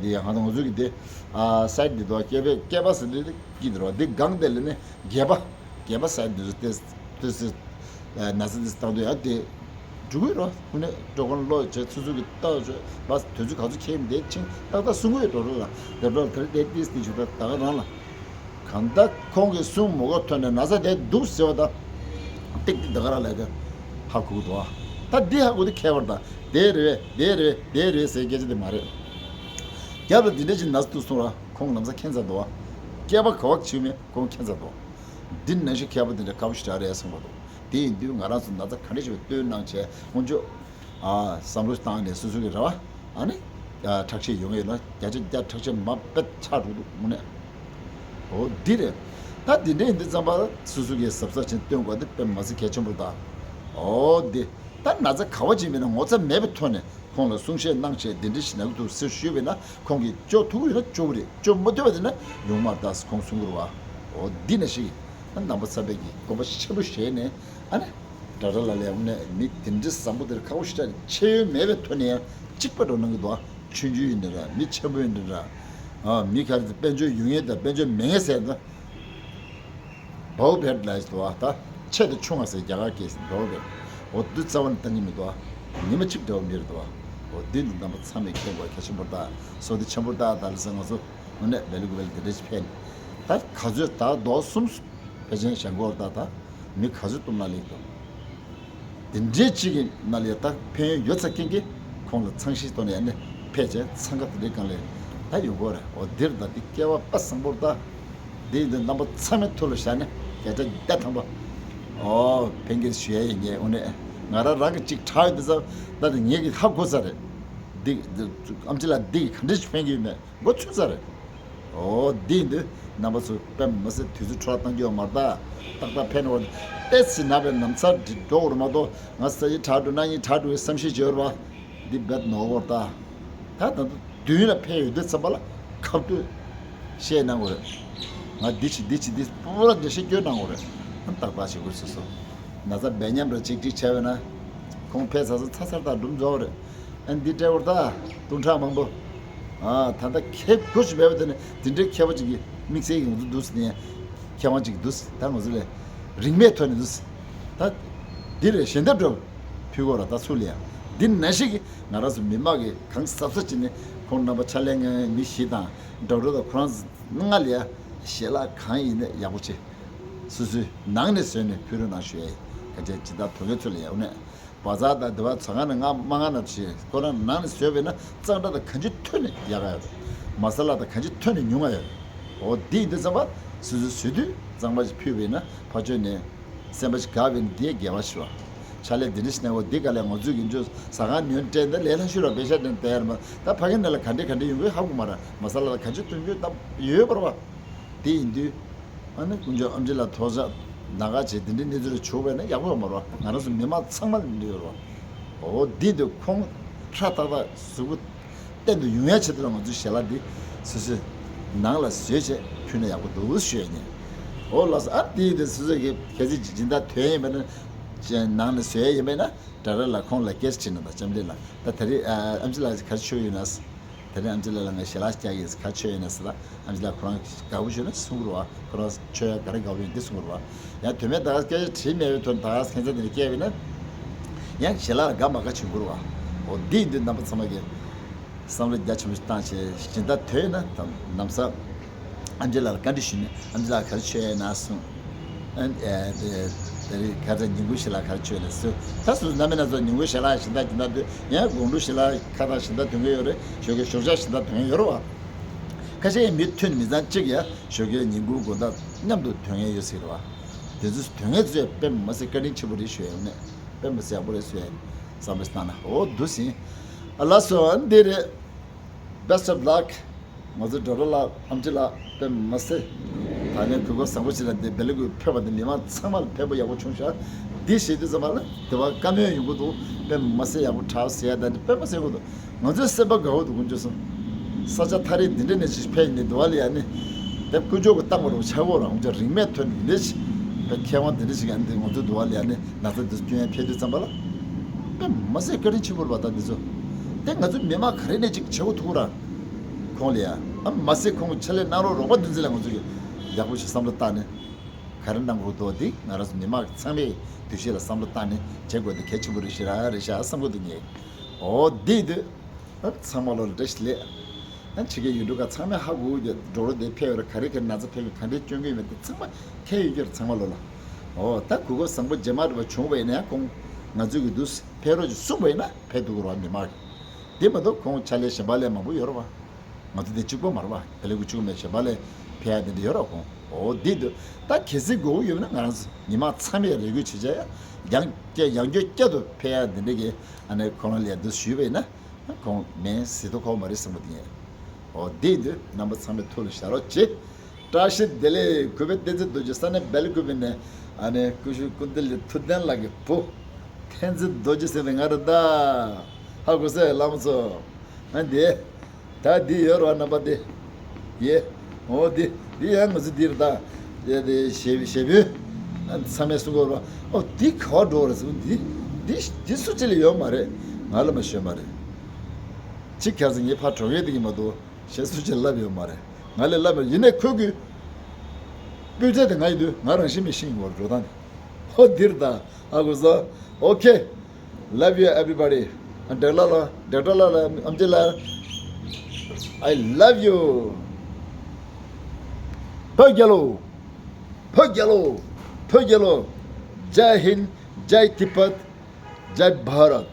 འདི་ཧང་ང་ཚོ་གི་འདི་ཨ་སའི་ཌི་འདི་དུ་བ་སྐེད་པའི་སྐེད་པ་ཟེར་དུས་འདི་སྐྱིད་འདུག་རེད་བ། འདི་སྒང་དེ་ལ་ནི་སྒལ་པ། སྒལ་པ་ཟེར་དུས་ཏེ་ཏེ་སི་ན་ཚ་ཏེ་སི་བཏང་དུས་ཡང་དེ་འགྲོ་གི་རོ། ཁོ་ནས་འགྲོ་མཁན་ལོ་བྱས་ཚུ་ཚུ་གི་ལྟ་བྱས་བ་དུས་ཚོད་ག་ཚོད་ཁེལ་མི་དེ་ཕྱིན་ཏག་ཏག་གསུང་གི་ཡོད་འགྲོ་རོ་ལ་དེ་འགྲོ་དེར་དེ་ཏིས་ཏིས་བྱུང་ད་ད་ག་རང་ལ་གང་ལྟར་ཁོང་གིས་གསུང་མ་དགོས་ཐོན་ནས་ན་ཚ་དེ་འདུག་ཟེར་བ་ད་ཏིག་ཏིག་ད་ག་རང་ལ་གི་ཧ་གོ་གི་འདུག་ད་འདི་ཧ་གོ་དེ་ཁྱད་པར་ད་དེ་རེད་དེ་རེད་དེ་རེད་ཟེར་སྐད་ཆ་དེ་མ་རེད། རྒྱབ་ལ་འདི་འདྲ་ཅིག་ན་ཚ་འདུག་གསུང་ར་ཁོང་ལམ་སང་མཁྱེན་ཚར་འདུག་བ། སྐྱེས་པ་ག་བ་བྱེད་མེད་ཁོང་མཁྱེན་ཚར་འདུག་འདི་ནང་བཞིན་མཁས་པ་འདི་འདྲ་དཀའ་པོ་ཞེ་དྲག་རེད་བསམ་གྱི་འདུག་དེ་ཡིན་དུས་ང་རང་ཚོ་ན་ཚ་ག་འདྲ་ཞིག་སྟོན་གནང་བྱས་སྔོན་ཆད་ཨ་བསམ་བློ་བཏང་ནས་སོ་སོ་གི་རེ་བ་ཨ་ནི་ཨ་ཁྲག་ཤེད་ཡོང་ངེས་ལ་བརྒྱ་ཆ་བརྒྱ་ཁྲག་ཤེད་མ་དཔེ་ཆགས་འགྲོ་འདུག་དངོས་གནས། འོ་འདི་རེད། ད་འདི་འདྲ་ཡིན་དུས་ཙམ་པ་སོ་སོ་གི་གཟབ་གཟབ་བྱས་སྟོན་དགོས་འདི་དཔེ་མ་ཚད་གལ་ཆེན་པོ་རེད་ད། འོ་འདི་ད་ན་ཚ་ག་བ་ཅིག་མིན་ན་ངོ་ཚ་མེད་པའི་ཐོག་ནས། ཁོང་ལ་གསུང་བཤད་གནང་བྱས་འདི་འདྲ་ཞིག་ན་གི་འདུག་ཟེར་ཞུས་པས་ན་ཁོང་གིས་སྐྱོ་ཐུག་ཡོད་ན་སྐྱོ་གི་རེད། སྐྱོ་མ་ཐུབ་པ་དེ་ན་ཡོང་མ་ད་ཁོང་གསུང་གི་རེད་བ། འོ་འདི་ན་ཞིག་ན་ནང་པ་ཚ་པའི་གི་དགོངས་པ་ཆེན་པོ་བཞེས་ནས་ཨ་ནི་དྲ་གྲ་ལ་ལས་ཡོང་ནས་མི་དེ་འདྲ་བཟང་པོ་དེར་ཁ་བོ་ཞེ་དྲག་ཆེ་ཡོད་མེད་པའི་ཐོག་ནས་ཡང་གཅིག་པ་འགྲོ་གནང་གི་འདུག་བ། ཆུང་ཆུང་ཡིན་འདྲ་འདྲ་མི་ཆེན་པོ་ཡིན་འདྲ་འདྲ། ཨ་མི་ག་རེ་དཔལ་འབྱོར་ཡོད་མཁན་དང་དཔལ་འབྱོར་མེད་མཁན་ཟེར་ན། བའོ་བེད་ལ་ཡིས་དོ་ཨ་ད་ཆེ་དང་ཆུང་ང་ཟེར་རྒྱ་གར་སྐད་ཟེར་བའོ་བེད། འོ་དུ་རྩ་བ་ནས་བཏང་གི་མི་འདུག་ཨ། ཉི་མ་གཅིག་འདྲ་བ་མི་རེད་དོ་ཨ། འོ་འདི་ནི་རྣམ་པ་ཚང་མས་མཁྱེན་དགོས་གལ་ཆེན་པོ་རེད་ད། སོ་དེ་ཆེན་པོ་རེད་ད། ད་ལ་སེ་ང་ཚོ་དངོས་གནས་བེ་ལི་གུ་བེ་ལི་དེ་འདྲ་ཞིག་ཕེབས་ནས་ད་ག་ཚོད་ད་རྡོག་གསུམ་ཕལ་ཆེར་བཞེངས་དགོས་རེད་ད། ད་མི་ག་ཚོད་གཏུམ་ན་ལེགས་དང་། དེ་འདྲའི་གཅིག་གི་ནང་ལ་ད་ཕན་ཡོན་ཡོད་ཚད་མཁན་གྱིས་ཁོང་ལ་ཚང་ཤིང་བཏོན་ནས་ཡང་ནས་ཕལ་ཆེར་འཚང་ཁ་དེ་འདྲའི་སྒང་ལས་ད་ཡོང་གི་རེད། འོ་འདིར་ད་འདི་སྐལ་བ་དཔེ་བཟང་པོ་རེད་ད། འདི་ཡིན་དུས་རྣམ་པ་ཚང་མའི་ཐུགས་ལ་བཞག་ནས་བརྒྱ་ཆ་བརྒྱ་ཐམ་པ་འོ་ཕན་གྱི་ཞུ་ཡ་ཡིན། ངས་དངོས་གནས་ང་རང་རང་གི་གཅིག་དྲག་ཡོད་དུས་ཙམ་ད་དེ་ངེད་ཀྱིས་ཧ་གོ་ཚར་རེད། འདི་འདི་ཨམ་ཆི་ལགས་འདི་གིས་ག་འདྲ་ཞིག་ཕན་གྱི་ཡོད་མེད་མགོ་ཚོས་ཚར་རེད། འོ་འདི་ཡིན་དུས་རྣམ་པ་ཚོ་དཔེ་མི་སྲིད་དུས་ཚོད་འཕྲོ་བརླག་གཏང་རྒྱུ་ཡོད་མ་རེད་ད། ཏག་ཏག་ཕན་འོ་ཏོག་ཙམ་ན་བའི་ནམ་ཚར་འགྲོ་བར་མ་གཏོགས་ང་ས་ཡི་དྲག་འགྲོ་ན་ཡིན་དྲག་འགྲོ་བའི་བསམ་ཤེས་བྱེད་རོགས། འདི་རྦད་ནོར་བར་ད། ད་ད་དུང་མདུན་ལ་ཕན་ཡོད་དུས་ཙམ་པ་ལ་ཁ་བཏུད་བཤད་གནང་དགོས་རེད། ང་འདི་བྱེད་འདི་བྱེད་འདི་པུ་ར་འདི་བཤད་སྐྱོན་གནང་དགོས་རེད། ཨ་ཏག་ཏག་བྱེད་དགོས་སོ་སོ། ན་ཚ་སྦས་ཉམས་ར་ཅིག་ཅིག་བྱས་པས་ན་ཁོང་ཕེབས་ཚར་ཚར་ཚར་ཚར་དང་སྒྲུང་རྫོགས་རེད། ཨ་འདི་སྤྲད་བར་ད་དུང་ཁྲག་མང་པོ། ཨ་ད་ལྟ་ཁྱེད་སྒོ་ཞིག་མེད་པ་དེ་ནི་འདི་འདྲའི་མཁས་པ་ཅིག་གིས་དམིགས་བསལ་གྱི་ང་ཚོ་འདུག་ཟེར་ནས་མཁས་དབང་ཅིག་འདུག་ཟེར་ད་ང་ཚོ་ལས་རིན་མེད་ཐོག་ནས་འདུག་ཟེར། ད་འདི་རེད་ཞལ་འདེབས་འགྲོ་ཕུལ་གོ་ར་ད་ཚུར་ལ་ཡ། འདི་ནང་བཞིན་གྱི་ང་རང་ཚོ་མི་དམངས་ཀྱིས་གང་གཟབ་གཟབ་བྱས་ནས་ཁོང་རྣམ་པ་ཕྱག་ལས་མཁན་མི་བཞི་དང་ཌོག་ཊར་དང་ཁོ་རང་ཚོ་ལྔ་ལ་ཡ་ཞལ་ལག་གང་ཡིན་ནས་ཡག་པོ་བྱེད། སོ་སོའི་ནང་ནས་བཟོས་ནས་ཕུལ་རོགས་གནང་ཞུ་ཡ་ཡིན། ག་ཅེ་ཇི་ལྟར་དོ་གས་ཚུལ་ལ་ཡག་ནས་བ་ཛར་དང་དེ་བ་ཚ་ཁང་ནས་ང་མ་ང་ན་བྱེད་ཁོ་རང་ནང་ནས་བཟོས་པས་ན་གཙང་སྦྲ་དང་གང་ཅི་ཐོན་ནས་ཡག་ག་ཡོད་རེད། མ་ས་ལ་དང་གང་ཅི་ཐོན་ནས་ཉུང་ང་ཡོད་རེད། འོ་འདི་ཡིན་དུས་ཙམ་པ་སོ་སོའི་བཟོས་དུས་གཙང་མ་ཞིག་ཕུལ་བས་ན་ཕ་ཆོས་ནས་སེམས་པ་ཞིག་དགའ་བས་ན་འདི་དགེ་བ་ཞུ་བ། ཕྱག་ལས་འདི་འདྲ་ཞིག་གནང་བ་འདི་ག་ལས་ང་ཚོས་ཀྱི་འཇོ་ཟ་ཁང་ཉོན་སྤྲད་འདི་ལས་ལྷ་ཤུ་ར་པེ་ཤ་དྲན་དེ་ཡར་མ་ད་ཕ་གི་ནང་ལ་ག་འདྲས་ག་འདྲས་ཡོང་གི་ཧ་གོ་མ་ར་མ་ས་ལ་དང་གང་ཅི་ཐོན་རྒྱུ་ད་ཡོད་པ་རེད་བ། དེ་ཡིན་དུས། ཨ་ནི་དཀོན་མཆོག་ཨམ་ཆི་ལགས་ཐོག་ཆགས་ན་ག་བྱེད་དེ་འདྲའི་གནས་ཚུལ་ལ་བྱུག་པས་ན་ཡག་པོ་ཡོད་མ་རེད་བ། ང་རང་ཚོ་མི་མང་ཚང་མ་ལ་འདི་ཡོད་རེད་བ། འོ་འདི་འདི་ཁོང་ཁྲ་ཏག་ཏག་གཟུགས་པོ་བརྟན་དུ་ཡོང་ཡ་ཆེད་དུ་ལ་ང་ཚོའི་ཞལ་ལག་འདི་སོ་སོའི་ནང་ལ་བཟོས་བྱས་ཕུལ་ན་ཡག་པོ་འདུག་ཞུ་ཡ་ཡིན། འོ་ལགས་སོ། ཨ་འདི་འདི་སོ་སོ་གི་གལ་སྲིད་སྦྱིན་བདག་ཐོན་ཡིན་པས་ན་ནང་ནས་བཟོས་ཡ་ཡིན་པས་ན་ཌ་ར་ལ་ཁོང་ལ་སྐད་ཆ་དྲིས་ན་ད་ལྕམ་ལི་ལ་ད་ད་རེས་ཨམ་ཆི་ལགས་ག་རེ་ཆོས་ཡོད་ན། དེ་ནས་ཨམ་ཆི་ལགས་ལ་ངས་ཞལ་ལག་རྒྱག་གི་ཡིན་ཟེར་ཁ་ཆོས་ཡིན་ན་ཟེར་ལ་ཨམ་ཆི་ལགས་ཁོ་རང་དགའ་པོ་བྱུང་ན་གསུང་གི་རེད་བ། ཁོ་རང་ཆོས་ཡ་ག་རེ་དགའ་པོ་ཡོད་འདི་གསུང་གི་རེད་བ། ཡང་དོན་མེད་ད་ག་སྐད་ཆ་དྲིས་མེད་པའི་དོན་ད་ག་ཁྱད་མཚར་དེ་འདྲ་སྐྱེས་པས་ན་ཡང་ཞལ་ལག་ལ་དགའ་མ་དགའ་བྱུང་གི་རེད་བ། འོ་འདི་ཡིན་དུས་རྣམ་པ་ཚང་མ་གིས་བསམ་བློ་རྒྱ་ཆེན་པོ་ཞིག་བཏང་བྱས་སྦྱིན་བདག་ཐོན་ན་དང་ལམ་སང་ཨམ་ཆི་ལགས་ལ་བཀའ་འདྲི་ཞུས་ནས་ཨམ་ཆི་ལགས་ག་རེ་ཆོས་ཡ་ཡིན་ན་གསུངས། ཨ་ནི་ཨེ་དེ་དེ་རིང་ཁ་སང་ཉིན་གུང་ཞལ་ལག་ག་རེ་མཆོད་ནས་སུ་ད་སུ་ན་མི་ན་ཚོ་ཉིན་གུང་ཞལ་ལག་ཞིག་ད་ཀྱི་ན་དུས་ཡང་དགོང་དྲོ་ཞལ་ལག་ཁ་ད་ཞིག་ད་དོན་གི་ཡོད་རེད། ཞོགས་ཀས་ཞོགས་ཇ་ཞིག་ད་དོན་གི་ཡོད་རེད་བ། ཁ་ཤས་ཡང་མི་མཐུན་མི་ཚང་གཅིག་ཡང་ཞོགས་ཀས་ཉིན་གུང་དགོང་དག་མཉམ་དུ་དོན་གི་ཡོད་སྲིད་རེད་བ། དེ་ཚོ་དོན་གི་ཚོས་དཔེ་མ་སྲིད་བཀའ་དྲིན་ཆེན་པོ་རེད་ཞུ་ཡ་ཡོད་ནས་དཔེ་མ་སྲིད་ཡག་པོ་རེད་ཞུ་ཡ་བསམ་བློ་བཏང་ན་འོ་འདུག་ཟིན། ཨ་ལགས་སོ་འདི་རེད། Best of luck. ང་ཚོ་ཌོག་ཊར་ལགས་ཨམ་ཆི་ལགས་དཔེ་མ་སྲིད། ད་ནས་གོ་སྐབས་བཟང་པོ་ཞིག་ལ་འདི་བེ་ལི་ཀུ་ཕེབས་པ་འདི་མི་མང་ཚང་མ་ལ་ཕེབས་པ་ཡག་པོ་བྱུང་ཤག་འདི་བྱེད་དུས་ཙམ་པ་ལ་དེ་བ་བཀའ་མོལ་ཡོང་གི་འདུག་དཔེ་མ་སྲིད་ཡག་པོ་དྲག་ཟེར་ཡ་ད་འདི་དཔེ་མ་སྲིད་ཡག་པོ་འདུག་ང་ཚོའི་སེམས་པ་དགའ་བོ་འདུག་དཀོན་མཆོག་གསུམ། ས་ཆ་ཐ་རེ་འདི་འདྲ་ནས་ཞིག་ཕེབས་ནས་འདི་བ་ལ་ཡ་ནི་དེ་དཀོན་མཆོག་གི་བཏང་བ་རུ་ཆགས་གོ་རང་ཅག་རིན་མེད་ཐོན་འདི་འདྲ་ཞིག་དཔེ་མཁས་དབང་འདི་འདྲ་ཞིག་ཡ་ནི་ང་ཚོའི་འདི་བ་ལ་ཡ་ནི་ན་ཚ་འདི་སྐྱོན་ཡ་ཕེབས་དུས་ཙམ་པ་ལ་དཔེ་མ་སྲིད་བཀའ་དྲིན་ཆེན་པོ་རེད་བ། ད་འདི་ཚོ་དེ་ང་ཚོའི་མི་མང་ག་རེ་ནས་ཅིག་བྱེད་དགོས་ཐུག་ར། ཁོང་ལ་ཡ། ཨ་མ་སེ་ཁོང་ཕྱག་ལས་གནང་རོགས་རོགས་པ་འདུན་འཛིན་ལ་ང་ཚོ་གི་ཡག་པོ་ཞིག་བསམ་བློ་བཏང་ནས་ག་རེ་གནང་དགོས་འདུག་འདི་ང་རང་ཚོ་མི་མང་ཚང་མས་འདུ་ཤེས་ལ་བསམ་བློ་བཏང་ནས་བྱེད་དགོས་འདི་གལ་ཆེན་པོ་རེད་ཤི་ར་རེད་ཤ་བསམ་གི་འདུག་ངས། འོ་འདི་འདི་ཨ་ཚང་མ་ལོ་ལ་བཀྲ་ཤིས་བདེ་ལེགས། ཨ་ཕྱི་རྒྱལ་ཡུལ་གྲུ་ཁག་ཚང་མས་ཧ་གོ་གི་འགྲོ་རོགས་འདི་ཕེབས་ར་ག་རེ་ག་རེ་ན་ཚ་ཕེབས་གི་ག་འདྲའི་སྐྱོན་གི་ཡོད་མེད་འདི་ཚང་མ་ཁྱད་ཡོད་ཀྱི་རེད་ཚང་མ་ལོ་ལ། འོ་ད་གུས་པ་བཟང་པོ་རྗེས་མ་རེད་པ་བྱུང་བ་ཡིན་ན་ཡང་ཁོང་ང་ཚོས་གི་འདུག་ཕེབས་རོགས་ཀྱི་གསུངས་པ་ཡིན་ན་ཕེབས་འདུག་གི་རོགས་མི་མང་གི། དེ་མ་གཏོགས་ཁོང་ཕྱག་ལས་གཞན་པ་ལས་མང་པོ་ཡོད་རེད་བ། ང་ཚོ་དེ་གཅིག་པོ་མ་རེད་བ། དེ་ལས་གུ་གཅིག་པོ་མེད་གཞན་པ་ལས་ཕེབས་ཡ་དེ་འདྲ་ཡོད་རེད་ཁོང་། འོ་དེ་འདུག་ད་གལ་སྲིད་དགོས་ཡོད་ན་ང་རང་ཚོ་ཉི་མ་ཚང་མས་རེ་སྐུལ་བྱེད་བྱ་ཡ་ཡང་བསྐྱར་ཡང་བསྐྱར་བསྐྱར་དུ་ཕེབས་ཡ་དེ་འདྲ་གི་ཨ་ནི་ཁོང་རང་ལས་འདུག་ཞུས་པ་ཡིན་ན་ཁོང་མེད་ཟེར་དུ་ཁོག་མ་རེད་བསམ་པ་དེ་ཡིན། འོ་དེ་འདུག་རྣམ་པ་ཚང་མས་ཐུགས་ལ་བཞག་རོགས་བྱེད། བཀྲ་ཤིས་བདེ་ལེགས། གུས་པས་བསྟན་འཛིན་རྡོ་རྗེ་ས་གནས་སྦེལ་ཀོབ་ནས་ཨ་ནི་སྐུ་ཞབས་ཀུན་བདེ་ལགས་ཐུབ་བསྟན་ལགས་ཀྱི་བུ། བསྟན་འཛིན་རྡོ་རྗེ་ཟེར་ནས་ང་རེད་ད། ཧ་གོ་སོང་བླ་མ་ཚོ། ཨ་འདི། ད་འདི་ཡོད་རོགས་རྣམ་པ་འདི། ཡེ། འོ་འདི་འདི་ཡང་ང་ཚོ་འདི་རེད་ད། ཡེ་འདི་ཞེ་ཞེ་བོས། ཨ་ཚང་མས་གསུང་གོ་རོགས། ཨོ་འདི་ག་བ་འགྲོ་རེད་ཟེར་འདི། འདི་འདི་སུ་གཅིག་ལ་ཡོད་མ་རེད། ང་ལ་མ་ཤོད་མ་རེད། གཅིག་ཁ་སང་ངའི་ཕ་གྲོངས་ཡས་འདི་གི་མ་གཏོགས། གཞན་སུ་ཅིག་ལབ་ཡོད་མ་རེད། ང་ལས་ལབ་ཡོད་ཡིན་ནའི་ཁོས་གི་སྤུས་ཚད་དེ་ང་ཡིན་དུས་ང་རང་བཞིན་མི་ཤེས་ཡིན་བར་འགྲོ་སྟངས་དེ། ཧོ་འདིར་ད་ཨ་གོ་ས། Okay, love you everybody. འབྲེག་ལ་ལ་འབྲེག་སྒྲ་ལ་ལ་ཨམ་ཆི་ལ། I love you. བོད་རྒྱལ་ལོ། བོད་རྒྱལ་ལོ། བོད་རྒྱལ་ལོ། Jai Hind, Jai Tibet, Jai Bharat.